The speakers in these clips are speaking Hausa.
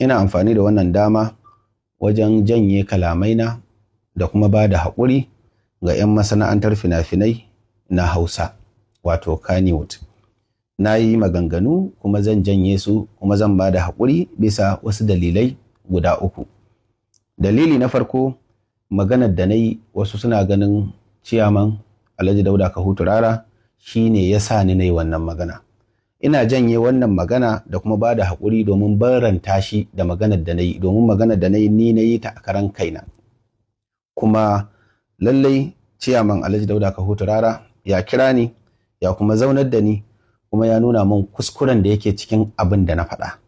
Ina amfani da wannan dama wajen janye kalamaina da kuma ba da haƙuri ga 'yan masana'antar fina-finai na Hausa, wato Kannywood. Na yi maganganu kuma zan janye su, kuma zan ba da haƙuri bisa wasu dalilai guda uku. Dalili na farko, maganar da na yi, wasu suna ganin Ciyaman Alhaji Dauda Kahutu Rara shi ne ya sa ni na yi wannan magana. Ina janye wannan magana da kuma ba da haƙuri domin barranta shi da maganar da na yi, domin maganar da na yi ni na yi ta a karan kaina. Kuma lallai Ciyaman Alhaji Dauda Kahutu Rara ya kira ni, ya kuma zaunar da ni, kuma ya nuna min kuskuren da yake cikin abin da na faɗa.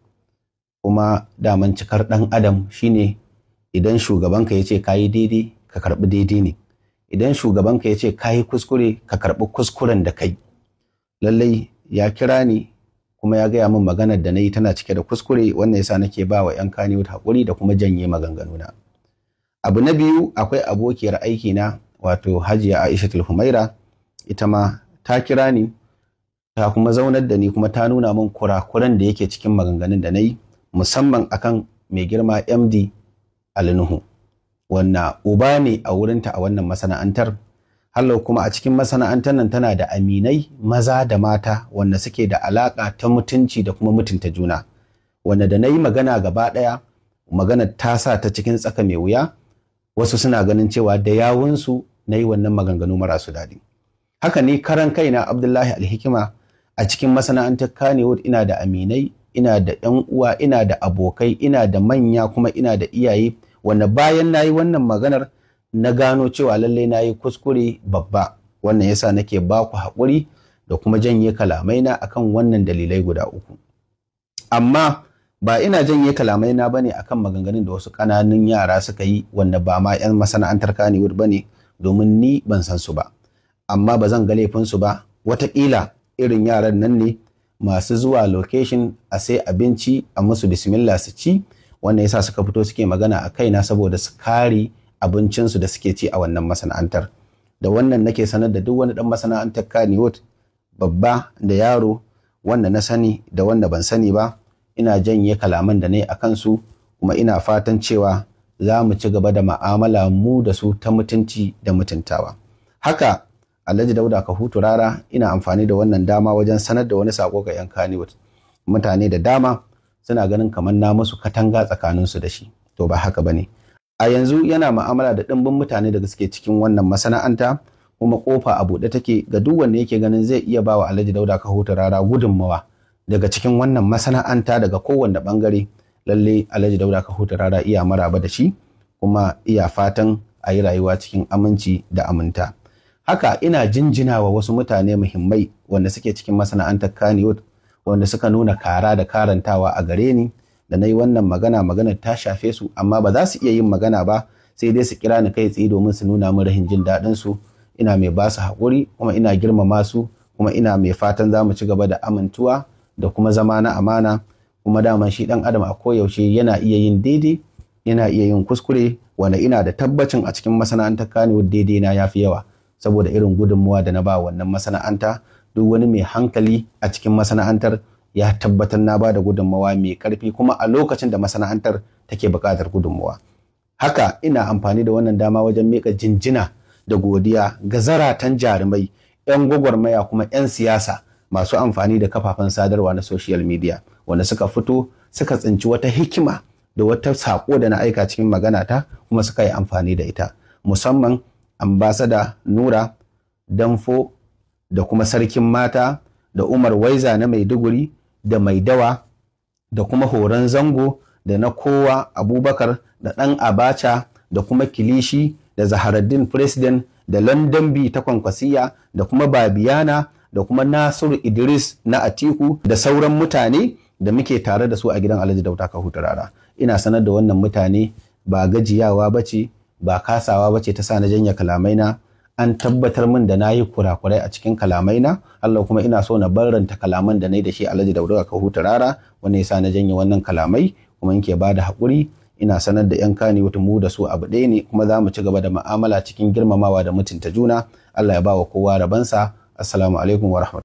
Kuma daman cikar ɗan adam shine idan shugabanka ya ce ka yi daidai, ka karɓi daidai ne. Idan shugabanka ya ce ka yi kuskure, ka karɓi kuskuren da kai. Lallai ya kira ni kuma ya gaya min maganar da na yi tana cike da kuskure. Wannan yasa nake ba wa 'yan Kannywood haƙuri da kuma janye maganganuna. Abu na biyu, akwai abokiyar aikina, wato Hajiya Aisha Humaira, ita ma ta kira ni, ta kuma zaunar da ni, kuma ta nuna min kurakuran da yake cikin maganganun da na yi, musamman akan mai girma MD Ali Nuhu, wannan uba ne a wurinta a wannan masana'antar. Hallau kuma a cikin masana'antar nan tana da aminai maza da mata wanda suke da alaƙa ta mutunci da kuma mutunta juna, wanda da na yi magana gaba ɗaya, magana ta sa ta cikin tsaka mai wuya. Wasu suna ganin cewa da yawunsu na yi wannan maganganu marasu daɗi. Haka ni karan kaina, Abdullahi Alhikima, a cikin masana'antar Kannywood ina da aminai, ina da 'yan uwa, ina da abokai, ina da manya, kuma ina da iyaye, wanda bayan na yi wannan maganar na gano cewa lallai na yi kuskure babba. Wannan yasa nake ba ku haƙuri da kuma janye kalamaina akan wannan dalilai guda uku. Amma ba ina janye kalamaina bane akan maganganun da wasu ƙananun yara suka yi, wanda ba ma 'yan masana'antar Kannywood bane, domin ni ban san su ba, amma ba zan ga laifinsu ba. Wataƙila irin yaran nan ne masu zuwa location a sai abinci a musu bismillah su ci. Wannan yasa suka fito suke magana a kaina, saboda su kare abincinsu da suke ci a wannan masana'antar. Da wannan nake sanar da duk wani dan masana'antar Kannywood, babba da yaro, wanda na sani da wanda ban sani ba, ina janye kalaman da na yi a kansu, kuma ina fatan cewa za mu ci gaba da ma'amala mu da su ta mutunci da mutuntawa. Haka Alhaji Dauda Kahutu Rara, ina amfani da wannan dama wajen sanar da wani sako ga 'yan Kannywood. Mutane da dama suna ganin kamar na musu katanga tsakaninsu da shi, to ba haka bane. A yanzu yana ma'amala da ɗimbin mutane da suke cikin wannan masana'anta, kuma kofa a buɗe take ga duk wanda yake ganin zai iya bawa Alhaji Dauda Kahutu Rara gudunmawa daga cikin wannan masana'anta, daga kowanne bangare. Lalle Alhaji Dauda Kahutu Rara iya maraba da shi, kuma iya fatan a yi rayuwa cikin aminci da aminta. Haka ina jinjinawa wasu mutane muhimmai wanda suke cikin masana'antar Kannywood, wanda suka nuna kara da karantawa a gare ni da na yi wannan magana. Magana ta shafe su, amma ba za su iya yin magana ba, sai dai su kira ni kai tsaye domin su nuna min rahin jin daɗin su. Ina mai ba su haƙuri, kuma ina girmama su, kuma ina mai fatan za mu ci gaba da amintuwa da kuma zama na amana. Kuma daman shi ɗan adam a koyaushe yana iya yin daidai, yana iya yin kuskure, wanda ina da tabbacin a cikin masana'antar Kannywood daidai na yafi yawa, saboda irin gudunmuwa da na ba wannan masana'anta. Duk wani mai hankali a cikin masana'antar ya tabbatar na ba da gudunmawa mai karfi, kuma a lokacin da masana'antar take buƙatar gudunmawa. Haka ina amfani da wannan dama wajen miƙa jinjina da godiya ga zaratan jarumai, 'yan gwagwarmaya, kuma 'yan siyasa masu amfani da kafafen sadarwa na social media, wanda suka fito suka tsinci wata hikima da wata saƙo da na aika cikin magana ta, kuma suka yi amfani da ita, musamman Ambasada Nura Danfo da kuma Sarkin Mata da Umar Waiza na Maiduguri da Maidawa da kuma Horon Zango da na Kowa Abubakar da Ɗan Abacha da kuma Kilishi da Zaharaddin President da London B ta Kwankwasiya da kuma Babiyana da kuma Nasiru Idris na Atiku da sauran mutane da muke tare da su a gidan Alhaji Dauda Kahutu Rara. Ina sanar da wannan mutane, ba gajiyawa bace, ba kasawa bace ta sa na janye kalamaina. An tabbatar min da nayi kurakurai a cikin kalamaina, Allah kuma ina so na barranta kalaman da nayi da shi Alhaji Dauda Kahutu Rara. Wannan yasa na janye wannan kalamai, kuma nke bada haƙuri. Ina sanar da 'yan Kannywood, mu da su abu ɗaya ne, kuma za mu ci gaba da mu'amala cikin girmamawa da mutunta juna. Allah ya ba wa kowa rabansa. Assalamu alaikum wa.